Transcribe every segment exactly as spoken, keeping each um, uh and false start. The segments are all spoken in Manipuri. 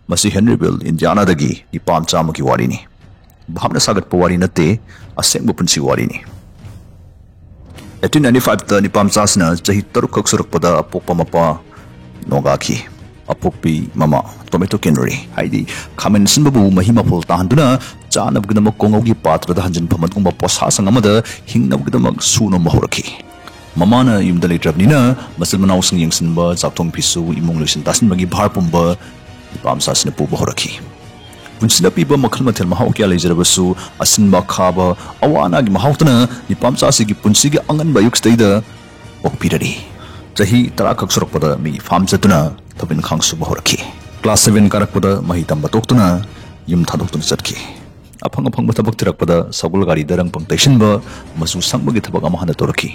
ꯃꯁꯤ ꯍꯦꯅꯔꯤꯚꯤꯜ, ꯏꯟꯗꯤꯌꯥꯅꯥꯗꯒꯤ ꯅꯤꯄꯥ ꯃꯆꯥ ꯑꯃꯒꯤ ꯋꯥꯔꯤꯅꯤ꯫ ꯚꯥꯞꯅ ꯁꯥꯒꯠꯄ ꯋꯥꯔꯤ ꯅꯠꯇꯦ, ꯑꯁꯦꯡꯕ ꯄꯨꯟꯁꯤ ꯋꯥꯔꯤꯅꯤ꯫ ꯑꯩꯠꯇꯤꯟ ꯅꯥꯏꯟꯇꯤ ꯐꯥꯏꯚꯇ ꯅꯤꯄꯥ ꯃꯆꯥꯁꯤꯅ ꯆꯍꯤ ꯇꯔꯨꯛꯈꯛ ꯁꯨꯔꯛꯄꯗ ꯑꯄꯣꯛꯄ ꯃꯄꯥ ꯅꯣꯡꯒꯥꯈꯤ꯫ ꯑꯄꯣꯛꯄꯤ ꯃꯃꯥ ꯇꯣꯃꯦꯇꯣ ꯀꯦꯅꯔꯤ, ꯍꯥꯏꯗꯤ ꯈꯥꯃꯦꯟ ꯑꯁꯤꯟꯕꯕꯨ ꯃꯍꯤ ꯃꯄꯨꯜ ꯇꯥꯍꯟꯗꯨꯅ ꯆꯥꯅꯕꯒꯤꯗꯃꯛ ꯀꯣꯉꯧꯒꯤ ꯄꯥꯇ꯭ꯔꯗ ꯍꯟꯖꯤꯟꯐꯝ ꯑꯗꯨꯒꯨꯝꯕ ꯄꯣꯠꯁꯥꯁꯪ ꯑꯃꯗ ꯍꯤꯡꯅꯕꯒꯤꯗꯃꯛ ꯁꯨ ꯅꯣꯝꯕ ꯍꯧꯔꯛꯈꯤ꯫ ꯃꯃꯥꯅ ꯌꯨꯝꯗ ꯂꯩꯇ꯭ꯔꯕꯅꯤꯅ ꯃꯆꯤꯟ ꯃꯅꯥꯎꯁꯤꯡ ꯌꯦꯡꯁꯤꯟꯕ, ꯆꯥꯛꯊꯣꯡ ꯐꯤꯁꯨ, ꯏꯃꯨꯡ ꯂꯣꯏꯁꯤꯟ ꯇꯥꯁꯤꯟꯕꯒꯤ ꯚꯥꯔ ꯄꯨꯝꯕ ꯅꯤꯄꯥ ꯃꯆꯥꯁꯤꯅ ꯄꯨꯕ ꯍꯧꯔꯛꯈꯤ꯫ ꯄꯨꯟꯁꯤꯅ ꯄꯤꯕ ꯃꯈꯜ ꯃꯊꯦꯜ ꯃꯍꯥꯎ ꯀꯌꯥ ꯂꯩꯖꯔꯕꯁꯨ, ꯑꯁꯤꯟꯕ ꯑꯈꯥꯕ, ꯑꯋꯥ ꯑꯅꯥꯒꯤ ꯃꯍꯥꯎꯇꯅ ꯅꯤꯄꯥ ꯃꯆꯥꯁꯤꯒꯤ ꯄꯨꯟꯁꯤꯒꯤ ꯑꯉꯟꯕ ꯑꯌꯨꯛꯁꯤꯗꯩꯗ ꯑꯣꯛꯄꯤꯔꯔꯤ꯫ ꯆꯍꯤ ꯇꯔꯥꯈꯛ ꯁꯨꯔꯛꯄꯗ ꯃꯤꯒꯤ ꯐꯥꯝ ꯆꯠꯇꯨꯅ ꯊꯕꯛ ꯏꯪꯈꯥꯡ ꯁꯨꯕ ꯍꯧꯔꯛꯈꯤ꯫ ꯀ꯭ꯂꯥꯁ ꯁꯚꯦꯟ ꯀꯥꯔꯛꯄꯗ ꯃꯍꯩ ꯇꯝꯕ ꯇꯣꯛꯇꯨꯅ ꯌꯨꯝ ꯊꯥꯗꯣꯛꯇꯨꯅ ꯆꯠꯈꯤ꯫ ꯑꯐꯪ ꯑꯐꯪꯕ ꯊꯕꯛ ꯊꯤꯔꯛꯄꯗ ꯁꯒꯣꯜ ꯒꯥꯔꯤꯗ ꯔꯪꯄꯪ ꯇꯩꯁꯤꯟꯕ, ꯃꯆꯨ ꯁꯪꯕꯒꯤ ꯊꯕꯛ ꯑꯃ ꯍꯥꯟꯅ ꯇꯧꯔꯛꯈꯤ꯫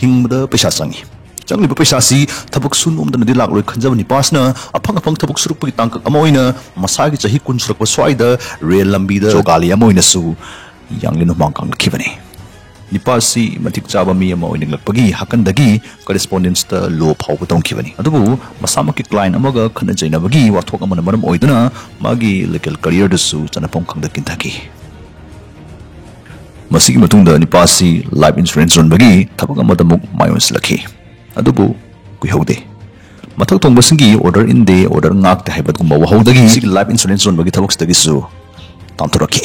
ꯍꯤꯡꯕꯗ ꯄꯩꯁꯥ ꯆꯪꯏ꯫ ꯆꯪꯂꯤꯕ ꯄꯩꯁꯥꯁꯤ ꯊꯕꯛ ꯁꯨ ꯅꯣꯝꯗꯅꯗꯤ ꯂꯥꯛꯂꯣꯏ ꯈꯟꯖꯕ ꯅꯤꯄꯥꯁꯤꯅ ꯑꯐꯪ ꯑꯐꯪ ꯊꯕꯛ ꯁꯨꯔꯛꯄꯒꯤ ꯇꯥꯡꯀꯛ ꯑꯃ ꯑꯣꯏꯅ ꯃꯁꯥꯒꯤ ꯆꯍꯤ ꯀꯨꯟ ꯁꯨꯔꯛꯄ ꯁ꯭ꯋꯥꯏꯗ ꯔꯦꯜ ꯂꯝꯕꯤꯗ ꯖꯣꯒꯥꯂꯤ ꯑꯃ ꯑꯣꯏꯅꯁꯨ ꯌꯥꯡꯂꯦꯟ ꯍꯨꯃꯥꯡ ꯀꯥꯡꯂꯛꯈꯤꯕꯅꯤ꯫ ꯅꯤꯄꯥꯁꯤ ꯃꯇꯤꯛ ꯆꯥꯕ ꯃꯤ ꯑꯃ ꯑꯣꯏꯅꯤꯡꯂꯛꯄꯒꯤ ꯍꯥꯀꯟꯗꯒꯤ ꯀꯔꯦꯁꯄꯣꯟꯗꯦꯟꯁꯇ ꯂꯣ ꯐꯥꯎꯕ ꯇꯝꯈꯤꯕꯅꯤ꯫ ꯑꯗꯨꯕꯨ ꯃꯁꯥꯃꯛꯀꯤ ꯀ꯭ꯂꯥꯏꯟ ꯑꯃꯒ ꯈꯠꯅ ꯆꯩꯅꯕꯒꯤ ꯋꯥꯊꯣꯛ ꯑꯃꯅ ꯃꯔꯝ ꯑꯣꯏꯗꯨꯅ ꯃꯥꯒꯤ ꯂꯤꯒꯦꯜ ꯀꯔꯤꯌꯔꯗꯨꯁꯨ ꯆꯅꯐꯝ ꯈꯪꯗ ꯀꯤꯟꯊꯈꯤ꯫ ꯃꯁꯤꯒꯤ ꯃꯇꯨꯡꯗ ꯅꯤꯄꯥꯁꯤ ꯂꯥꯏꯐ ꯏꯟꯁꯨꯔꯦꯟꯁ ꯌꯣꯟꯕꯒꯤ ꯊꯕꯛ ꯑꯃꯗ ꯑꯃꯨꯛ ꯃꯥꯏ ꯑꯣꯟꯁꯤꯜꯂꯛꯈꯤ꯫ ꯑꯗꯨꯕꯨ ꯀꯨꯏꯍꯧꯗꯦ꯫ ꯃꯊꯛ ꯊꯣꯡꯕꯁꯤꯡꯒꯤ ꯑꯣꯔꯗꯔ ꯏꯟꯗꯦ, ꯑꯣꯔꯗꯔ ꯉꯥꯛꯇꯦ ꯍꯥꯏꯕ ꯑꯗꯨꯒꯨꯝꯕ ꯋꯥꯍꯧꯗꯒꯤ ꯁꯤꯒꯤ ꯂꯥꯏꯐ ꯏꯟꯁꯨꯔꯦꯟꯁ ꯌꯣꯟꯕꯒꯤ ꯊꯕꯛꯁꯤꯗꯒꯤꯁꯨ ꯇꯥꯟꯊꯣꯔꯛꯈꯤ꯫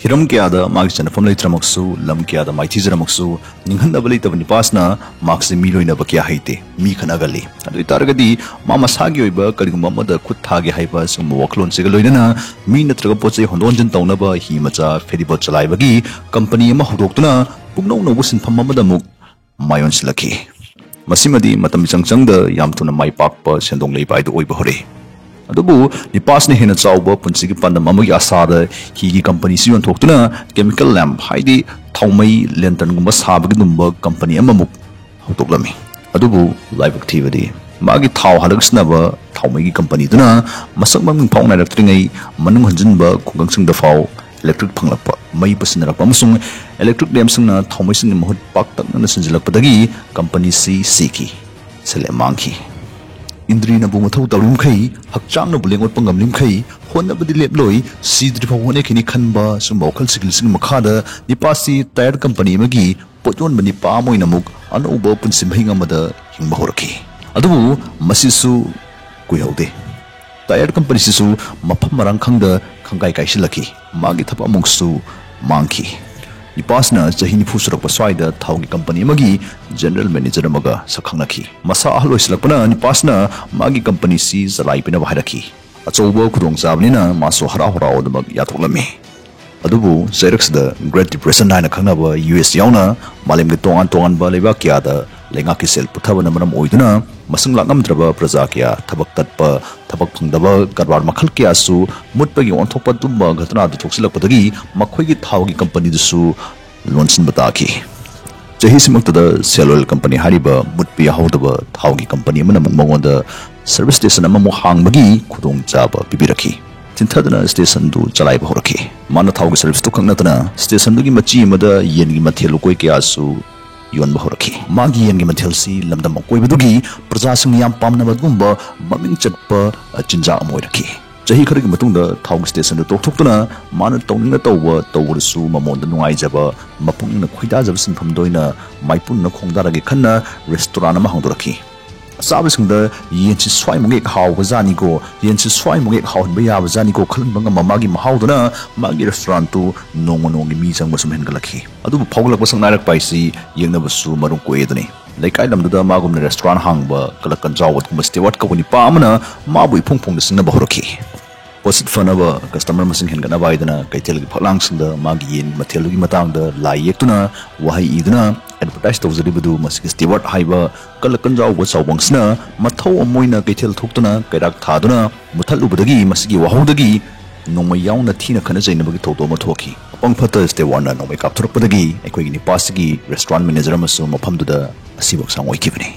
ꯍꯤꯔꯝ ꯀꯌꯥꯗ ꯃꯥꯒꯤ ꯆꯟꯅꯐꯝ ꯂꯩꯇ꯭ꯔꯃꯛꯁꯨ, ꯂꯝ ꯀꯌꯥꯗ ꯃꯥꯏꯊꯤꯖꯔꯃꯛꯁꯨ, ꯅꯤꯡꯍꯟꯅꯕ ꯂꯩꯇꯕ ꯅꯤꯄꯥꯁꯤꯅ ꯃꯍꯥꯛꯁꯤ ꯃꯤ ꯂꯣꯏꯅꯕ ꯀꯌꯥ ꯍꯩꯇꯦ, ꯃꯤ ꯈꯠꯅꯒꯜꯂꯤ꯫ ꯑꯗꯨ ꯑꯣꯏꯇꯥꯔꯒꯗꯤ ꯃꯥ ꯃꯁꯥꯒꯤ ꯑꯣꯏꯕ ꯀꯔꯤꯒꯨꯝꯕ ꯑꯃꯗ ꯈꯨꯠ ꯊꯥꯒꯦ ꯍꯥꯏꯕ ꯑꯁꯤꯒꯨꯝꯕ ꯋꯥꯈꯜꯂꯣꯟꯁꯤꯒ ꯂꯣꯏꯅꯅ ꯃꯤ ꯅꯠꯇ꯭ꯔꯒ ꯄꯣꯠ ꯆꯩ ꯍꯣꯟꯗꯣꯛ ꯍꯣꯟꯖꯤꯟ ꯇꯧꯅꯕ ꯍꯤ ꯃꯆꯥ, ꯐꯦꯔꯤꯕꯣꯠ ꯆꯂꯥꯏꯕꯒꯤ ꯀꯝꯄꯅꯤ ꯑꯃ ꯍꯧꯗꯣꯛꯇꯨꯅ ꯄꯨꯡꯅꯧ ꯅꯧꯕ ꯁꯤꯟꯐꯝ ꯑꯃꯗ ꯑꯃꯨꯛ ꯃꯥꯏ ꯑꯣꯟꯁꯤꯜꯂꯛꯈꯤ꯫ ꯃꯁꯤꯃꯗꯤ ꯃꯇꯝ ꯏꯆꯪ ꯆꯪꯗ ꯌꯥꯝ ꯊꯨꯅ ꯃꯥꯏ ꯄꯥꯛꯄ ꯁꯦꯟꯗꯣꯡ ꯂꯩꯕ ꯍꯥꯏꯗꯨ ꯑꯣꯏꯕ ꯍꯧꯔꯛꯏ꯫ ꯑꯗꯨꯕꯨ ꯅꯤꯄꯥꯁꯅ ꯍꯦꯟꯅ ꯆꯥꯎꯕ ꯄꯨꯟꯁꯤꯒꯤ ꯄꯥꯟꯗꯝ ꯑꯃꯒꯤ ꯑꯥꯁꯥꯗ ꯍꯤꯒꯤ ꯀꯝꯄꯅꯤꯁꯤ ꯌꯣꯟꯊꯣꯛꯇꯨꯅ ꯀꯦꯃꯤꯀꯦꯜ ꯂꯦꯝꯞ, ꯍꯥꯏꯗꯤ ꯊꯥꯎꯃꯩ ꯂꯦꯟꯇꯔꯟꯒꯨꯝꯕ ꯁꯥꯕꯒꯤꯒꯨꯝꯕ ꯀꯝꯄꯅꯤ ꯑꯃꯃꯨꯛ ꯍꯧꯗꯣꯛꯂꯝꯃꯤ꯫ ꯑꯗꯨꯕꯨ ꯂꯥꯏꯕꯛ ꯊꯤꯕꯗꯤ ꯃꯥꯒꯤ ꯊꯥꯎ ꯍꯥꯜꯂꯒ ꯁꯤꯖꯤꯟꯅꯕ ꯊꯥꯎꯃꯩꯒꯤ ꯀꯝꯄꯅꯤꯗꯨꯅ ꯃꯁꯛ ꯃꯃꯤꯡ ꯐꯥꯎ ꯅꯥꯏꯔꯛꯇ꯭ꯔꯤꯉꯩ ꯃꯅꯨꯡ ꯍꯟꯖꯤꯟꯕ ꯈꯨꯡꯒꯪꯁꯤꯡꯗ ꯐꯥꯎ ꯏꯂꯦꯛꯇ꯭ꯔꯤꯛ ꯐꯪꯂꯛꯄ, ꯃꯩ ꯄꯨꯁꯤꯟꯅꯔꯛꯄ ꯑꯃꯁꯨꯡ ꯏꯂꯦꯛꯇ꯭ꯔꯤꯛ ꯂꯦꯝꯞꯁꯤꯡꯅ ꯊꯥꯎꯃꯩꯁꯤꯡꯒꯤ ꯃꯍꯨꯠ ꯄꯥꯛꯇꯛꯅꯅ ꯁꯤꯟꯖꯤꯜꯂꯛꯄꯗꯒꯤ ꯀꯝꯄꯅꯤꯁꯤ ꯁꯤꯈꯤ, ꯁꯦꯜ ꯃꯥꯡꯈꯤ꯫ ꯏꯟꯗ꯭ꯔꯤꯅꯕꯨ ꯃꯊꯧ ꯇꯧꯔꯤꯃꯈꯩ, ꯍꯛꯆꯥꯡꯅꯕꯨ ꯂꯦꯡꯑꯣꯠꯄ ꯉꯝꯂꯤꯃꯈꯩ, ꯍꯣꯠꯅꯕꯗꯤ ꯂꯦꯞꯂꯣꯏ, ꯁꯤꯗ꯭ꯔꯤꯐꯥꯎ ꯍꯣꯠꯅꯈꯤꯅꯤ ꯈꯟꯕ ꯁꯨꯝꯕ ꯋꯥꯈꯜꯁꯤꯡꯒꯤ ꯃꯈꯥꯗ ꯅꯤꯄꯥꯁꯤ ꯇꯥꯌꯔ ꯀꯝꯄꯅꯤ ꯑꯃꯒꯤ ꯄꯣꯠ ꯌꯣꯟꯕ ꯅꯤꯄꯥ ꯑꯃ ꯑꯣꯏꯅ ꯑꯃꯨꯛ ꯑꯅꯧꯕ ꯄꯨꯟꯁꯤ ꯃꯍꯤꯡ ꯑꯃꯗ ꯍꯤꯡꯕ ꯍꯧꯔꯛꯈꯤ꯫ ꯑꯗꯨꯕꯨ ꯃꯁꯤꯁꯨ ꯀꯨꯏꯍꯧꯗꯦ꯫ ꯇꯥꯌꯔ ꯀꯝꯄꯅꯤꯁꯤꯁꯨ ꯃꯐꯝ ꯃꯔꯥꯡ ꯈꯪꯗ ꯈꯪꯒꯥꯏ ꯀꯥꯏꯁꯤꯜꯂꯛꯈꯤ꯫ ꯃꯥꯒꯤ ꯊꯕꯛ ꯑꯃꯨꯛꯁꯨ ꯃꯥꯡꯈꯤ꯫ ꯅꯤꯄꯥꯁꯅ ꯆꯍꯤ ꯅꯤꯐꯨ ꯁꯨꯔꯛꯄ ꯁ꯭ꯋꯥꯏꯗ ꯊꯥꯎꯒꯤ ꯀꯝꯄꯅꯤ ꯑꯃꯒꯤ ꯖꯦꯅꯔꯦꯜ ꯃꯦꯅꯦꯖꯔ ꯑꯃꯒ ꯁꯛꯈꯪꯅꯈꯤ꯫ ꯃꯁꯥ ꯑꯍꯜ ꯑꯣꯏꯁꯤꯜꯂꯛꯄꯅ ꯅꯤꯄꯥꯁꯅ ꯃꯥꯒꯤ ꯀꯝꯄꯅꯤꯁꯤ ꯆꯂꯥꯏꯕꯤꯅꯕ ꯍꯥꯏꯔꯛꯈꯤ꯫ ꯑꯆꯧꯕ ꯈꯨꯗꯣꯡꯆꯥꯕꯅꯤꯅ ꯃꯥꯁꯨ ꯍꯔꯥꯎ ꯍꯔꯥꯎ ꯑꯗꯨꯃꯛ ꯌꯥꯊꯣꯛꯂꯝꯃꯤ꯫ ꯑꯗꯨꯕꯨ ꯆꯩꯔꯛꯁꯤꯗ Great Depression ꯍꯥꯏꯅ ꯈꯪꯅꯕ ꯌꯨ ꯑꯦꯁ ꯌꯥꯎꯅ ꯃꯥꯂꯦꯝꯒꯤ ꯇꯣꯉꯥꯟ ꯇꯣꯉꯥꯟꯕ ꯂꯩꯕꯥꯛ ꯀꯌꯥꯗ ꯂꯩꯉꯥꯛꯀꯤ ꯁꯦꯜ ꯄꯨꯊꯕꯅ ꯃꯔꯝ ꯑꯣꯏꯗꯨꯅ ꯃꯁꯤꯡ ꯂꯥꯛꯉꯝꯗ꯭ꯔꯕ ꯄ꯭ꯔꯖꯥ ꯀꯌꯥ ꯊꯕꯛ ꯇꯠꯄ, ꯊꯕꯛ ꯐꯪꯗꯕ, ꯀꯔꯕꯥꯔ ꯃꯈꯜ ꯀꯌꯥꯁꯨ ꯃꯨꯠꯄꯒꯤ ꯑꯣꯟꯊꯣꯛꯄ ꯑꯗꯨꯒꯨꯝꯕ ꯘꯇꯅꯥꯗꯨ ꯊꯣꯛꯆꯤꯜꯂꯛꯄꯗꯒꯤ ꯃꯈꯣꯏꯒꯤ ꯊꯥꯎꯒꯤ ꯀꯝꯄꯅꯤꯗꯨꯁꯨ ꯂꯣꯟꯁꯤꯟꯕ ꯇꯥꯈꯤ꯫ ꯆꯍꯤꯁꯤꯃꯛꯇꯗ Shell Oil Company ꯍꯥꯏꯔꯤꯕ ꯃꯨꯠꯄ ꯌꯥꯍꯧꯗꯕ ꯊꯥꯎꯒꯤ ꯀꯝꯄꯅꯤ ꯑꯃꯅ ꯑꯃꯨꯛ ꯃꯉꯣꯟꯗ ꯁꯔꯚꯤꯁ ꯁ꯭ꯇꯦꯁꯟ ꯑꯃꯃꯨꯛ ꯍꯥꯡꯕꯒꯤ ꯈꯨꯗꯣꯡꯆꯥꯕ ꯄꯤꯕꯤꯔꯛꯈꯤ꯫ ꯆꯤꯟꯊꯗꯅ ꯁ꯭ꯇꯦꯁꯟꯗꯨ ꯆꯂꯥꯏꯕ ꯍꯧꯔꯛꯈꯤ꯫ ꯃꯥꯅ ꯊꯥꯎꯒꯤ ꯁꯔꯚꯤꯁꯇꯨ ꯈꯛ ꯅꯠꯇꯅ ꯁ꯭ꯇꯦꯁꯟꯗꯨꯒꯤ ꯃꯆꯤ ꯑꯃꯗ ꯌꯦꯟꯒꯤ ꯃꯊꯦꯜ ꯂꯨꯀꯣꯏ ꯀꯌꯥꯁꯨ ꯌꯣꯟꯕ ꯍꯧꯔꯛꯈꯤ꯫ ꯃꯥꯒꯤ ꯌꯦꯟꯒꯤ ꯃꯊꯦꯜꯁꯤ ꯂꯝꯗꯝ ꯑꯀꯣꯏꯕꯗꯨꯒꯤ ꯄ꯭ꯔꯖꯥꯁꯤꯡꯅ ꯌꯥꯝ ꯄꯥꯝꯅꯕ ꯑꯗꯨꯒꯨꯝꯕ ꯃꯃꯤꯡ ꯆꯠꯄ, ꯑ, ꯆꯤꯟꯖꯥꯛ ꯑꯃ ꯑꯣꯏꯔꯛꯈꯤ꯫ ꯆꯍꯤ ꯈꯔꯒꯤ ꯃꯇꯨꯡꯗ ꯊꯥꯎꯒꯤ ꯁ꯭ꯇꯦꯁꯟꯗꯨ ꯇꯣꯛꯊꯣꯛꯇꯨꯅ ꯃꯥꯅ ꯇꯧꯅꯤꯡꯅ ꯇꯧꯕ ꯇꯧꯕꯗꯁꯨ ꯃꯃꯣꯟꯗ ꯅꯨꯡꯉꯥꯏꯖꯕ, ꯃꯄꯨꯛꯅꯤꯡꯅ ꯈꯣꯏꯗꯥꯖꯕ ꯁꯤꯟꯐꯝꯗ ꯑꯣꯏꯅ ꯃꯥꯏꯄꯨꯅꯅ ꯈꯣꯡꯗꯥꯔꯒꯦ ꯈꯟꯅ ꯔꯦꯁꯇꯨꯔꯥꯟ ꯑꯃ ꯍꯥꯡꯗꯣꯔꯛꯈꯤ꯫ ꯑꯆꯥꯕꯁꯤꯡꯗ "ꯌꯦꯟꯁꯤ ꯁ꯭ꯋꯥꯏꯃꯨꯛ ꯍꯦꯛ ꯍꯥꯎꯕ ꯖꯥꯠꯅꯤꯀꯣ, ꯌꯦꯟꯁꯤ ꯁ꯭ꯋꯥꯏꯃꯨꯛ ꯍꯦꯛ ꯍꯥꯎꯍꯟꯕ ꯌꯥꯕ ꯖꯥꯠꯅꯤꯀꯣ" ꯈꯜꯍꯟꯕ ꯉꯝꯕ ꯃꯥꯒꯤ ꯃꯍꯥꯎꯗꯨꯅ ꯃꯥꯒꯤ ꯔꯦꯁꯇꯨꯔꯥꯟꯇꯨ ꯅꯣꯡꯃ ꯅꯣꯡꯃꯒꯤ ꯃꯤ ꯆꯪꯕ ꯁꯨꯝ ꯍꯦꯟꯒꯠꯂꯛꯈꯤ꯫ ꯑꯗꯨꯕꯨ ꯐꯥꯎꯒꯠꯂꯛꯄ ꯁꯛꯅꯥꯏꯔꯛꯄ ꯍꯥꯏꯁꯤ ꯌꯦꯡꯅꯕꯁꯨ ꯃꯔꯨꯝ ꯀꯣꯛꯑꯦꯗꯨꯅꯤ꯫ ꯂꯩꯀꯥꯏ ꯂꯝꯗꯨꯗ ꯃꯥꯒꯨꯝꯅ ꯔꯦꯁꯇꯨꯔꯥꯟ ꯍꯥꯡꯕ ꯀꯂꯛ ꯀꯟꯖꯥꯎ ꯑꯗꯨꯒꯨꯝꯕ ꯁ꯭ꯇꯦꯋꯥꯔꯠ ꯀꯧꯕ ꯅꯤꯄꯥ ꯑꯃꯅ ꯃꯥꯕꯨ ꯏꯐꯨꯡ ꯐꯨꯡꯅ ꯆꯤꯡꯅꯕ ꯍꯧꯔꯛꯈꯤ꯫ ꯄꯣꯠꯁꯤꯠ ꯐꯅꯕ, ꯀꯁꯇꯃꯔ ꯃꯁꯤꯡ ꯍꯦꯟꯒꯠꯅꯕ ꯍꯥꯏꯗꯅ ꯀꯩꯊꯦꯜꯒꯤ ꯐꯛꯂꯥꯡꯁꯤꯡꯗ ꯃꯥꯒꯤ ꯌꯦꯟꯒꯤ ꯃꯊꯦꯜꯗꯨꯒꯤ ꯃꯇꯥꯡꯗ ꯂꯥꯏ ꯌꯦꯛꯇꯨꯅ ꯋꯥꯍꯩ ꯏꯗꯨꯅ ꯑꯦꯗꯚꯔꯇꯥꯏꯁ ꯇꯧꯖꯔꯤꯕꯗꯨ ꯃꯁꯤꯒꯤ ꯁ꯭ꯇꯦꯋꯥꯔꯠ ꯍꯥꯏꯕ ꯀꯂꯛ ꯀꯟꯖꯥꯎꯕ ꯆꯥꯎꯕꯪꯁꯤꯅ ꯃꯊꯧ ꯑꯃ ꯑꯣꯏꯅ ꯀꯩꯊꯦꯜ ꯊꯣꯛꯇꯨꯅ ꯀꯩꯔꯥꯛ ꯊꯥꯗꯨꯅ ꯃꯨꯊꯠꯂꯨꯕꯗꯒꯤ ꯃꯁꯤꯒꯤ ꯋꯥꯍꯧꯗꯒꯤ ꯅꯣꯡꯃꯩ ꯌꯥꯎꯅ ꯊꯤꯅ ꯈꯠꯅ ꯆꯩꯅꯕꯒꯤ ꯊꯧꯗꯣꯛ ꯑꯃ ꯊꯣꯛꯈꯤ꯫ ꯑꯄꯪ ꯐꯠꯇ ꯁ꯭ꯇꯦꯋꯥꯔꯠꯅ ꯅꯣꯡꯃꯩ ꯀꯥꯞꯊꯣꯔꯛꯄꯗꯒꯤ ꯑꯩꯈꯣꯏꯒꯤ ꯅꯤꯄꯥꯁꯤꯒꯤ ꯔꯦꯁꯇꯨꯔꯥꯟ ꯃꯦꯅꯦꯖꯔ ꯑꯃꯁꯨ ꯃꯐꯝꯗꯨꯗ ꯑꯁꯤꯕ ꯍꯛꯆꯥꯡ ꯑꯣꯏꯈꯤꯕꯅꯤ꯫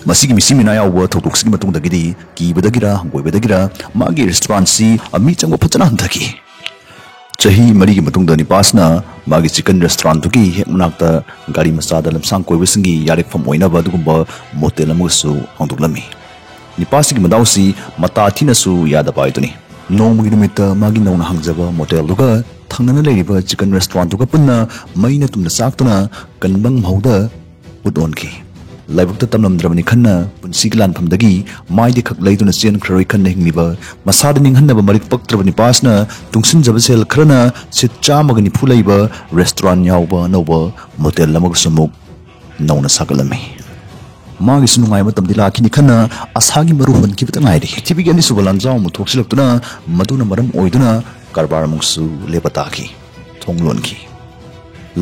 ꯃꯁꯤꯒꯤ ꯃꯤꯁꯤ ꯃꯤꯅꯥ ꯌꯥꯎꯕ ꯊꯧꯗꯣꯛꯁꯤꯒꯤ ꯃꯇꯨꯡꯗꯒꯤꯗꯤ ꯀꯤꯕꯗꯒꯤꯔ ꯍꯪꯒꯣꯏꯕꯗꯒꯤꯔ ꯃꯥꯒꯤ ꯔꯦꯁꯇꯨꯔꯥꯟꯁꯤ ꯃꯤ ꯆꯪꯕ ꯐꯖꯅ ꯍꯟꯊꯈꯤ꯫ ꯆꯍꯤ ꯃꯔꯤꯒꯤ ꯃꯇꯨꯡꯗ ꯅꯤꯄꯥꯁꯤꯅ ꯃꯥꯒꯤ chicken restaurantꯗꯨꯒꯤ ꯍꯦꯛ ꯃꯅꯥꯛꯇ ꯒꯥꯔꯤ ꯃꯆꯥꯗ ꯂꯝꯁꯥꯡ ꯀꯣꯏꯕꯁꯤꯡꯒꯤ ꯌꯥꯔꯦꯛꯐꯝ ꯑꯣꯏꯅꯕ ꯑꯗꯨꯒꯨꯝꯕ motel ꯑꯃꯒꯁꯨ ꯍꯥꯡꯗꯣꯛꯂꯝꯃꯤ꯫ ꯅꯤꯄꯥꯁꯤꯒꯤ ꯃꯗꯥꯎꯁꯤ ꯃꯇꯥ ꯊꯤꯅꯁꯨ ꯌꯥꯗꯕ ꯍꯥꯏꯗꯨꯅꯤ꯫ ꯅꯣꯡꯃꯒꯤ ꯅꯨꯃꯤꯠꯇ ꯃꯥꯒꯤ ꯅꯧꯅ ꯍꯥꯡꯖꯕ motelꯗꯨꯒ ꯊꯪꯅꯅ ꯂꯩꯔꯤꯕ chicken restaurantꯗꯨꯒ ꯄꯨꯟꯅ ꯃꯩꯅ ꯇꯨꯝꯅ ꯆꯥꯛꯇꯨꯅ ꯀꯟꯕꯪ ꯃꯍꯧꯗ ꯎꯠ ꯑꯣꯟꯈꯤ꯫ ꯂꯥꯏꯕꯛꯇ ꯇꯝꯂꯝꯗ꯭ꯔꯕꯅꯤ ꯈꯟꯅ ꯄꯨꯟꯁꯤꯒꯤ ꯂꯥꯟꯐꯝꯗꯒꯤ ꯃꯥꯏꯗꯤ ꯈꯛ ꯂꯩꯗꯨꯅ ꯆꯦꯟꯈ꯭ꯔꯔꯣꯏ ꯈꯟꯅ ꯍꯤꯡꯂꯤꯕ ꯃꯁꯥꯗ ꯅꯤꯡꯍꯟꯅꯕ ꯃꯔꯤꯛ ꯄꯛꯇ꯭ꯔꯕ ꯅꯤꯄꯥꯁꯤꯅ ꯇꯨꯡꯁꯤꯟꯖꯕ ꯁꯦꯜ ꯈꯔꯅ ꯁꯤꯠ ꯆꯥꯝꯃꯒ ꯅꯤꯐꯨ ꯂꯩꯕ restaurant ꯌꯥꯎꯕ ꯑꯅꯧꯕ motel ꯑꯃꯒꯁꯨ ꯑꯃꯨꯛ ꯅꯧꯅ ꯁꯥꯒꯠꯂꯝꯃꯤ꯫ ꯃꯥꯒꯤꯁꯨ ꯅꯨꯡꯉꯥꯏꯕ ꯃꯇꯝꯗꯤ ꯂꯥꯛꯈꯤꯅꯤ ꯈꯟꯅ ꯑꯁꯥꯒꯤ ꯃꯔꯨ ꯍꯨꯟꯈꯤꯕꯇ ꯉꯥꯏꯔꯤ꯫ ꯄ꯭ꯔꯤꯊꯤꯕꯤꯒꯤ ꯑꯅꯤꯁꯨꯕ ꯂꯥꯟꯖꯥꯎ ꯑꯃꯨꯛ ꯊꯣꯛꯆꯤꯜꯂꯛꯇꯨꯅ ꯃꯗꯨꯅ ꯃꯔꯝ ꯑꯣꯏꯗꯨꯅ ꯀꯔꯕꯥꯔ ꯑꯃꯨꯛꯁꯨ ꯂꯦꯞꯄ ꯇꯥꯈꯤ꯫ ꯊꯣꯡ ꯂꯣꯟꯈꯤ꯫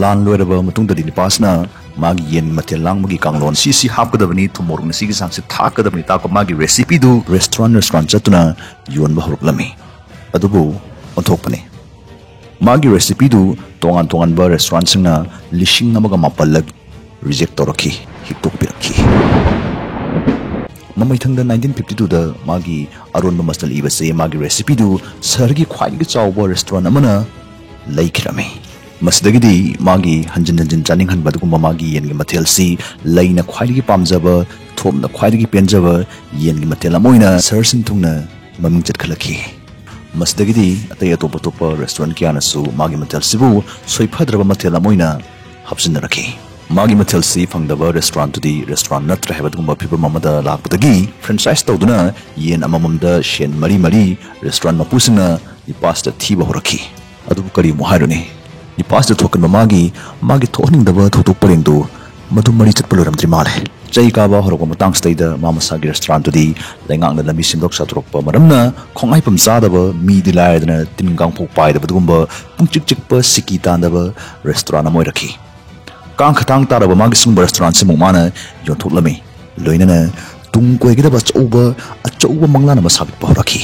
ꯂꯥꯟ ꯂꯣꯏꯔꯕ ꯃꯇꯨꯡꯗꯗꯤ ꯅꯤꯄꯥꯁꯅ ꯃꯥꯒꯤ ꯌꯦꯟ ꯃꯊꯦꯜ ꯂꯥꯡꯕꯒꯤ ꯀꯥꯡꯂꯣꯟ ꯁꯤ ꯁꯤ ꯍꯥꯞꯀꯗꯕꯅꯤ, ꯊꯨꯝ ꯃꯣꯔꯣꯛꯅ ꯁꯤꯒꯤ ꯆꯥꯡꯁꯤ ꯊꯥꯛꯀꯗꯕꯅꯤ ꯇꯥꯛꯄ ꯃꯥꯒꯤ recipeꯗꯨ restaurant restaurant ꯆꯠꯇꯨꯅ ꯌꯣꯟꯕ ꯍꯧꯔꯛꯂꯝꯃꯤ꯫ ꯑꯗꯨꯕꯨ ꯑꯣꯟꯊꯣꯛꯄꯅꯤ꯫ ꯃꯥꯒꯤ recipeꯗꯨ ꯇꯣꯉꯥꯟ ꯇꯣꯉꯥꯟꯕ restaurantꯁꯤꯡꯅ ꯂꯤꯁꯤꯡ ꯑꯃꯒ ꯃꯥꯄꯜꯂꯛ reject ꯇꯧꯔꯛꯈꯤ, ꯍꯤꯛꯇꯣꯛꯄꯤꯔꯛꯈꯤ꯫ ꯃꯃꯩꯊꯪꯗ nineteen fifty twoꯗ ꯃꯥꯒꯤ ꯑꯔꯣꯟꯕ ꯃꯆꯜ ꯏꯕꯁꯦ ꯃꯥꯒꯤ recipeꯗꯨ ꯁꯍꯔꯒꯤ ꯈ꯭ꯋꯥꯏꯗꯒꯤ ꯆꯥꯎꯕ restaurant ꯑꯃꯅ ꯂꯩꯈꯤꯔꯝꯃꯤ꯫ ꯃꯁꯤꯗꯒꯤꯗꯤ ꯃꯥꯒꯤ ꯍꯟꯖꯤꯟ ꯍꯟꯖꯤꯟ ꯆꯥꯅꯤꯡꯍꯟꯕ ꯑꯗꯨꯒꯨꯝꯕ ꯃꯥꯒꯤ ꯌꯦꯟꯒꯤ ꯃꯊꯦꯜꯁꯤ ꯂꯩꯅ ꯈ꯭ꯋꯥꯏꯗꯒꯤ ꯄꯥꯝꯖꯕ, ꯊꯣꯝꯅ ꯈ꯭ꯋꯥꯏꯗꯒꯤ ꯄꯦꯟꯖꯕ ꯌꯦꯟꯒꯤ ꯃꯊꯦꯜ ꯑꯃ ꯑꯣꯏꯅ ꯁꯍꯔ ꯁꯤꯟ ꯊꯨꯡꯅ ꯃꯃꯤꯡ ꯆꯠꯈꯠꯂꯛꯈꯤ꯫ ꯃꯁꯤꯗꯒꯤꯗꯤ ꯑꯇꯩ ꯑꯇꯣꯞ ꯑꯇꯣꯞꯄ restaurant ꯀꯌꯥꯅꯁꯨ ꯃꯥꯒꯤ ꯃꯊꯦꯜꯁꯤꯕꯨ ꯁꯣꯏꯐꯗ꯭ꯔꯕ ꯃꯊꯦꯜ ꯑꯃ ꯑꯣꯏꯅ ꯍꯥꯞꯆꯤꯟꯅꯔꯛꯈꯤ꯫ ꯃꯥꯒꯤ ꯃꯊꯦꯜꯁꯤ ꯐꯪꯗꯕ restaurantꯇꯨꯗꯤ restaurant ꯅꯠꯇ꯭ꯔꯦ ꯍꯥꯏꯕ ꯑꯗꯨꯒꯨꯝꯕ ꯐꯤꯕꯝ ꯑꯃꯗ ꯂꯥꯛꯄꯗꯒꯤ franchise ꯇꯧꯗꯨꯅ ꯌꯦꯟ ꯑꯃꯃꯝꯗ ꯁꯦꯟ ꯃꯔꯤ ꯃꯔꯤ restaurant ꯃꯄꯨꯁꯤꯡꯅ ꯅꯤꯄꯥꯁꯇ ꯊꯤꯕ ꯍꯧꯔꯛꯈꯤ꯫ ꯑꯗꯨꯕꯨ ꯀꯔꯤ ꯑꯃꯨꯛ ꯍꯥꯏꯔꯨꯅꯤ? ꯅꯤꯄꯥꯁꯇ ꯊꯣꯛꯍꯟꯕ ꯃꯥꯒꯤ, ꯃꯥꯒꯤ ꯊꯣꯛꯍꯟꯅꯤꯡꯗꯕ ꯊꯧꯗꯣꯛ ꯄꯔꯦꯡꯗꯨ ꯃꯗꯨ ꯃꯔꯤ ꯆꯠꯄ ꯂꯣꯏꯔꯝꯗ꯭ꯔꯤ ꯃꯥꯜꯂꯦ꯫ ꯆꯩ ꯀꯥꯕ ꯍꯧꯔꯛꯄ ꯃꯇꯥꯡꯁꯤꯗꯩꯗ ꯃꯥ ꯃꯁꯥꯒꯤ restaurantꯇꯨꯗꯤ ꯂꯩꯉꯥꯛꯅ ꯂꯝꯕꯤ ꯁꯦꯝꯗꯣꯛ ꯁꯥꯗꯣꯔꯛꯄ ꯃꯔꯝꯅ ꯈꯣꯡꯍꯥꯏꯐꯝ ꯆꯥꯗꯕ, ꯃꯤꯗꯤ ꯂꯥꯏꯔꯗꯅ ꯇꯤꯟ ꯀꯥꯡ ꯐꯥꯎ ꯄꯥꯏꯗꯕ ꯑꯗꯨꯒꯨꯝꯕ ꯄꯨꯡꯆꯤꯛ ꯆꯤꯛꯄ, ꯁꯤꯀꯤ ꯇꯥꯟꯗꯕ restaurant ꯑꯃ ꯑꯣꯏꯔꯛꯈꯤ꯫ ꯀꯥꯡ ꯈꯇꯥꯡ ꯇꯥꯔꯕ ꯃꯥꯒꯤ ꯁꯤꯒꯨꯝꯕ restaurantꯁꯤꯃꯨꯛ ꯃꯥꯅ ꯌꯣꯟꯊꯣꯛꯂꯝꯃꯤ꯫ ꯂꯣꯏꯅꯅ ꯇꯨꯡ ꯀꯣꯏꯒꯗꯕ ꯑꯆꯧꯕ, ꯑꯆꯧꯕ ꯃꯪꯂꯥꯟ ꯑꯃ ꯁꯥꯒꯠꯄ ꯍꯧꯔꯛꯈꯤ꯫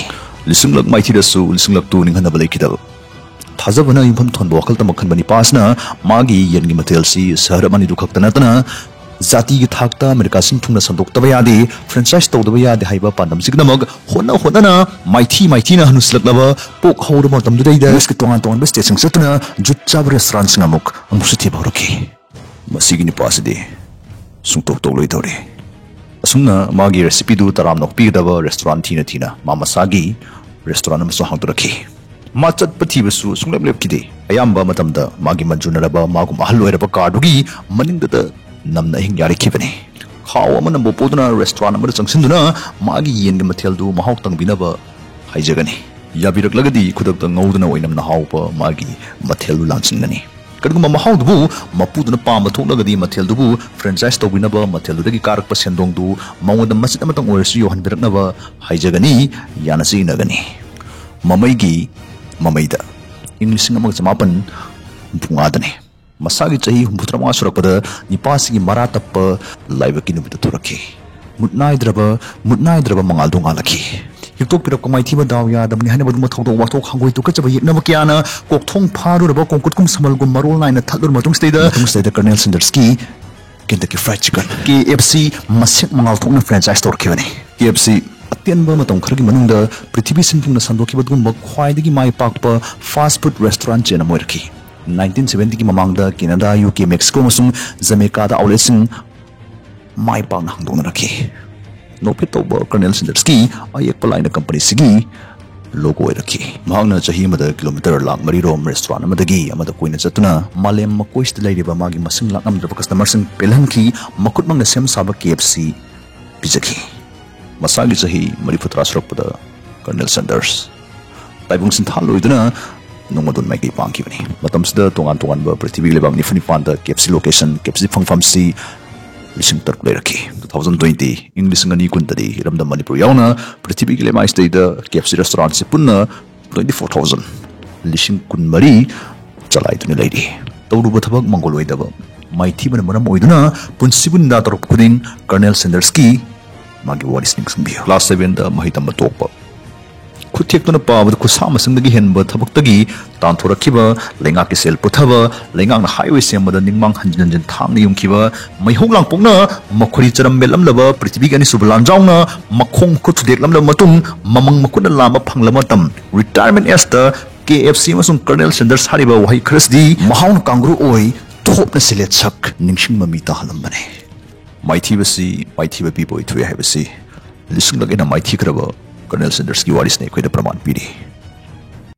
ꯂꯤꯁꯤꯡꯂꯛ ꯃꯥꯏꯊꯤꯗꯁꯨ ꯂꯤꯁꯤꯡꯂꯛꯇꯨ ꯅꯤꯡꯍꯟꯅꯕ ꯂꯩꯈꯤꯗꯕ꯫ ꯊꯥꯖꯕꯅ ꯌꯨꯝꯐꯝ ꯊꯣꯟꯕ ꯋꯥꯈꯜ ꯇꯝꯃꯛ ꯈꯟꯕ ꯅꯤꯄꯥꯁꯤꯅ ꯃꯥꯒꯤ ꯌꯦꯟꯒꯤ ꯃꯊꯦꯜꯁꯤ ꯁꯍꯔ ꯑꯃꯅꯤꯗꯨ ꯈꯛꯇ ꯅꯠꯇꯅ ꯖꯥꯇꯤꯒꯤ ꯊꯥꯛꯇ ꯑꯃꯦꯔꯤꯀꯥ ꯁꯤꯟ ꯊꯨꯡꯅ ꯁꯟꯗꯣꯛꯇꯕ ꯌꯥꯗꯦ, franchise ꯇꯧꯗꯕ ꯌꯥꯗꯦ ꯍꯥꯏꯕ ꯄꯥꯟꯗꯝꯁꯤꯒꯤꯗꯃꯛ ꯍꯣꯠꯅ ꯍꯣꯠꯅꯅ ꯃꯥꯏꯊꯤ ꯃꯥꯏꯊꯤꯅ ꯍꯟꯅꯨꯁꯤꯜꯂꯛꯂꯕ ꯄꯣꯛ ꯍꯧꯔꯕ ꯃꯇꯝꯗꯨꯗꯩꯗ ꯌꯨ ꯑꯦꯁꯀꯤ ꯇꯣꯉꯥꯟ ꯇꯣꯉꯥꯟꯕ stateꯁꯤꯡ ꯆꯠꯇꯨꯅ ꯖꯨꯠ ꯆꯥꯕ restaurantꯁꯤꯡ ꯑꯃꯨꯛ ꯑꯃꯨꯛꯁꯨ ꯊꯤꯕ ꯍꯧꯔꯛꯈꯤ꯫ ꯃꯁꯤꯒꯤ ꯅꯨꯄꯥꯁꯤꯗꯤ ꯁꯨꯡꯇꯣꯛ ꯇꯣꯛꯂꯣꯏꯗꯧꯔꯤ꯫ ꯑꯁꯨꯝꯅ ꯃꯥꯒꯤ recipeꯗꯨ ꯇꯔꯥꯝꯅ ꯑꯣꯛꯄꯤꯒꯗꯕ restaurant ꯊꯤꯅ ꯊꯤꯅ ꯃꯥ ꯃꯁꯥꯒꯤ restaurant ꯑꯃꯁꯨ ꯍꯥꯡꯗꯣꯔꯛꯈꯤ꯫ ꯃꯥ ꯆꯠꯄ ꯊꯤꯕꯁꯨ ꯁꯨꯡꯂꯦꯞ ꯂꯦꯞꯈꯤꯗꯦ꯫ ꯑꯌꯥꯝꯕ ꯃꯇꯝꯗ ꯃꯥꯒꯤ ꯃꯟꯖꯨꯅꯔꯕ ꯃꯥꯒꯨꯝ ꯑꯍꯜ ꯑꯣꯏꯔꯕ carꯗꯨꯒꯤ ꯃꯅꯤꯡꯗꯇ ꯅꯝꯅ ꯑꯍꯤꯡ ꯌꯥꯔꯤꯈꯤꯕꯅꯤ꯫ ꯈꯥꯎ ꯑꯃ ꯅꯝꯕ ꯄꯣꯗꯨꯅ restaurant ꯑꯃꯗ ꯆꯪꯁꯤꯟꯗꯨꯅ ꯃꯥꯒꯤ ꯌꯦꯟꯒꯤ ꯃꯊꯦꯜꯗꯨ ꯃꯍꯥꯎ ꯇꯪꯕꯤꯅꯕ ꯍꯥꯏꯖꯒꯅꯤ꯫ ꯌꯥꯕꯤꯔꯛꯂꯒꯗꯤ ꯈꯨꯗꯛꯇ ꯉꯧꯗꯨꯅ ꯑꯣꯏꯅꯝꯅ ꯍꯥꯎꯕ ꯃꯥꯒꯤ ꯃꯊꯦꯜꯗꯨ ꯂꯥꯟꯁꯤꯟꯒꯅꯤ꯫ ꯀꯔꯤꯒꯨꯝꯕ ꯃꯍꯥꯎꯗꯨꯕꯨ ꯃꯄꯨꯗꯨꯅ ꯄꯥꯝꯕ ꯊꯣꯛꯂꯒꯗꯤ ꯃꯊꯦꯜꯗꯨꯕꯨ franchise ꯇꯧꯕꯤꯅꯕ, ꯃꯊꯦꯜꯗꯨꯗꯒꯤ ꯀꯥꯔꯛꯄ ꯁꯦꯟꯗꯣꯡꯗꯨ ꯃꯉꯣꯟꯗ ꯃꯆꯤꯠ ꯑꯃꯇꯪ ꯑꯣꯏꯔꯁꯨ ꯌꯧꯍꯟꯕꯤꯔꯛꯅꯕ ꯍꯥꯏꯖꯒꯅꯤ, ꯌꯥꯅꯁꯤ ꯏꯟꯅꯒꯅꯤ꯫ ꯃꯃꯩꯒꯤ ꯃꯃꯩꯗ ꯏꯪ ꯂꯤꯁꯤꯡ ꯑꯃꯒ ꯆꯃꯥꯄꯟ ꯍꯨꯝꯐꯨ ꯃꯉꯥꯗꯅꯤ꯫ ꯃꯁꯥꯒꯤ ꯆꯍꯤ ꯍꯨꯝꯐꯨꯇꯔꯥꯃꯉꯥ ꯁꯨꯔꯛꯄꯗ ꯅꯤꯄꯥꯁꯤꯒꯤ ꯃꯔꯥ ꯇꯞꯄ ꯂꯥꯏꯕꯛꯀꯤ ꯅꯨꯃꯤꯠꯇ ꯊꯣꯔꯛꯈꯤ꯫ ꯃꯨꯠ ꯅꯥꯏꯗ꯭ꯔꯕ, ꯃꯨꯠ ꯅꯥꯏꯗ꯭ꯔꯕ ꯃꯉꯥꯜꯗꯨ ꯉꯥꯜꯂꯛꯈꯤ꯫ ꯍꯤꯛꯇꯣꯛꯄꯤꯔꯛꯄ ꯃꯥꯏꯊꯤꯕ ꯗꯥꯎ ꯌꯥꯗꯕꯅꯤ ꯍꯥꯏꯅꯕ ꯑꯗꯨꯒꯨꯝꯕ ꯊꯧꯗꯣꯛ ꯋꯥꯊꯣꯛ ꯍꯪꯒꯣꯏ ꯇꯨꯀꯠꯆꯕ ꯌꯦꯛꯅꯕ ꯀꯌꯥꯅ ꯀꯣꯛꯊꯣꯡ ꯐꯥꯔꯨꯔꯕ ꯀꯣꯡꯀꯨꯠꯀꯨꯝ ꯁꯃꯜꯒꯨꯝ ꯃꯔꯣꯜ ꯅꯥꯏꯅ ꯊꯠꯂꯨꯔ ꯃꯇꯨꯡꯁꯤꯗꯩꯗ, ꯃꯇꯨꯡꯁꯤꯗꯩꯗ Colonel Sandersꯀꯤ Kentucky Fried Chicken, K F C, ꯃꯁꯦꯛ ꯃꯉꯥꯜ ꯊꯣꯛꯅ franchise ꯇꯧꯔꯛꯈꯤꯕꯅꯤ꯫ K F C ꯑꯇꯦꯟꯕ ꯃꯇꯝ ꯈꯔꯒꯤ ꯃꯅꯨꯡꯗ ꯄ꯭ꯔꯤꯊꯤꯕꯤ ꯁꯤꯟ ꯊꯨꯡꯅ ꯁꯟꯗꯣꯛꯈꯤꯕ ꯑꯗꯨꯒꯨꯝꯕ ꯈ꯭ꯋꯥꯏꯗꯒꯤ ꯃꯥꯏ ꯄꯥꯛꯄ fast food restaurant chain ꯑꯃ ꯑꯣꯏꯔꯛꯈꯤ꯫ Nineteen seventyꯒꯤ ꯃꯃꯥꯡꯗ Canada, U K, Mexico ꯑꯃꯁꯨꯡ Jamaicaꯗ outletꯁꯤꯡ ꯃꯥꯏ ꯄꯥꯛꯅ ꯍꯥꯡꯗꯣꯛꯅꯔꯛꯈꯤ꯫ ꯅꯣꯛꯐꯦꯠ ꯇꯧꯕ Colonel Sandersꯀꯤ ꯑꯌꯦꯛꯄ ꯂꯥꯏꯅ companyꯁꯤꯒꯤ logo ꯑꯣꯏꯔꯛꯈꯤ꯫ ꯃꯍꯥꯛꯅ ꯆꯍꯤ ꯑꯃꯗ kilometre ꯂꯥꯈ ꯃꯔꯤ ꯔꯣꯝ restaurant ꯑꯃꯗꯒꯤ ꯑꯃꯗ ꯀꯣꯏꯅ ꯆꯠꯇꯨꯅ ꯃꯥꯂꯦꯝ ꯃꯀꯣꯏꯁꯤꯗ ꯂꯩꯔꯤꯕ ꯃꯥꯒꯤ ꯃꯁꯤꯡ ꯂꯥꯛꯉꯝꯗ꯭ꯔꯕ customerꯁꯤꯡ ꯄꯦꯜꯍꯟꯈꯤ, ꯃꯈꯨꯠꯃꯛꯅ ꯁꯦꯝ ꯁꯥꯕ K F C ꯄꯤꯖꯈꯤ꯫ ꯃꯁꯥꯒꯤ ꯆꯍꯤ ꯃꯔꯤꯐꯨꯇꯔꯥ ꯁꯨꯔꯛꯄꯗ Colonel Sanders ꯇꯥꯏꯕꯪ ꯁꯤꯟꯊꯥ ꯂꯣꯏꯗꯨꯅ ꯅꯣꯡꯃꯗꯣꯟ ꯃꯥꯏꯀꯩ ꯄꯥꯡꯈꯤꯕꯅꯤ꯫ ꯃꯇꯝꯁꯤꯗ ꯇꯣꯉꯥꯟ ꯇꯣꯉꯥꯟꯕ ꯄ꯭ꯔꯤꯊꯤꯕꯤꯒꯤ ꯂꯩꯕꯥꯛ ꯅꯤꯐꯨ ꯅꯤꯄꯥꯟꯗ K F C location, K F C ꯐꯪꯐꯝꯁꯤ ꯂꯤꯁꯤꯡ ꯇꯔꯨꯛ ꯂꯩꯔꯛꯈꯤ꯫ Two thousand twenty, ꯏꯪ ꯂꯤꯁꯤꯡ ꯑꯅꯤ ꯀꯨꯟꯗꯗꯤ ꯏꯔꯝꯗꯝ ꯃꯅꯤꯄꯨꯔ ꯌꯥꯎꯅ ꯄ꯭ꯔꯤꯊꯤꯕꯤꯒꯤ ꯂꯩꯃꯥꯏꯁꯤꯗꯩꯗ K F C restaurantꯁꯤ ꯄꯨꯟꯅ twenty four thousand, ꯂꯤꯁꯤꯡ ꯀꯨꯟꯃꯔꯤ ꯆꯂꯥꯏꯗꯨꯅ ꯂꯩꯔꯤ꯫ ꯇꯧꯔꯨꯕ ꯊꯕꯛ ꯃꯪꯒꯣꯜ ꯑꯣꯏꯗꯕ ꯃꯥꯏꯊꯤꯕꯅ ꯃꯔꯝ ꯑꯣꯏꯗꯨꯅ ꯄꯨꯟꯁꯤ ꯄꯨꯟꯗꯥ ꯇꯧꯔꯛꯄ ꯈꯨꯗꯤꯡ Colonel Sandersꯀꯤ ꯃꯥꯒꯤ ꯋꯥꯔꯤꯁꯤ ꯅꯤꯡꯁꯤꯡꯕꯤꯌꯨ꯫ Class sevenꯗ ꯃꯍꯩ ꯇꯝꯕ ꯇꯣꯛꯄ, ꯈꯨꯠꯊꯦꯛꯇꯨꯅ ꯄꯥꯕꯗ ꯈꯨꯠꯁꯥ ꯃꯁꯤꯡꯗꯒꯤ ꯍꯦꯟꯕ ꯊꯕꯛꯇꯒꯤ ꯇꯥꯟꯊꯣꯔꯛꯈꯤꯕ, ꯂꯩꯉꯥꯛꯀꯤ ꯁꯦꯜ ꯄꯨꯊꯕ, ꯂꯩꯉꯥꯛꯅ highway ꯁꯦꯝꯕꯗ ꯅꯤꯡꯃꯥꯡ ꯍꯟꯖꯤꯟ ꯍꯟꯖꯤꯟ ꯊꯥꯡꯅ ꯌꯨꯡꯈꯤꯕ, ꯃꯩꯍꯧ ꯂꯥꯡꯄꯣꯛꯅ ꯃꯈꯣꯏ ꯆꯔꯝ ꯃꯦꯠꯂꯝꯂꯕ ꯄ꯭ꯔꯤꯊꯤꯕꯤꯒꯤ ꯑꯅꯤꯁꯨꯕ ꯂꯥꯟꯖꯥꯎꯅ ꯃꯈꯣꯡ ꯃꯈꯨꯠ ꯊꯨꯗꯦꯛꯂꯝꯂꯕ ꯃꯇꯨꯡ, ꯃꯃꯪ ꯃꯈꯨꯠꯅ ꯂꯥꯝꯕ ꯐꯪꯂꯕ ꯃꯇꯝ, retirement age ꯇ K F C ꯑꯃꯁꯨꯡ Colonel Sanders ꯍꯥꯏꯔꯤꯕ ꯋꯥꯍꯩ ꯈꯔꯁꯤꯗꯤ ꯃꯍꯥꯎꯅ ꯀꯥꯡꯒ꯭ꯔꯨ ꯑꯣꯏ, ꯊꯣꯞꯅ ꯁꯤꯂꯦꯠ ꯁꯛ ꯅꯤꯡꯁꯤꯡꯕ ꯃꯤ ꯇꯥꯍꯜꯂꯝꯕꯅꯤ꯫ ꯃꯥꯏꯊꯤꯕꯁꯤ ꯃꯥꯏꯊꯤꯕ ꯄꯤꯕ ꯑꯣꯏꯊꯣꯛꯏ ꯍꯥꯏꯕꯁꯤ ꯂꯤꯁꯤꯡꯂꯛ ꯍꯦꯟꯅ ꯃꯥꯏꯊꯤꯈ꯭ꯔꯕ Colonel Sanders ꯀꯤ ꯋꯥꯔꯤꯁꯤꯅ ꯑꯩꯈꯣꯏꯗ ꯄ꯭ꯔꯃꯥꯟ ꯄꯤꯔꯤ꯫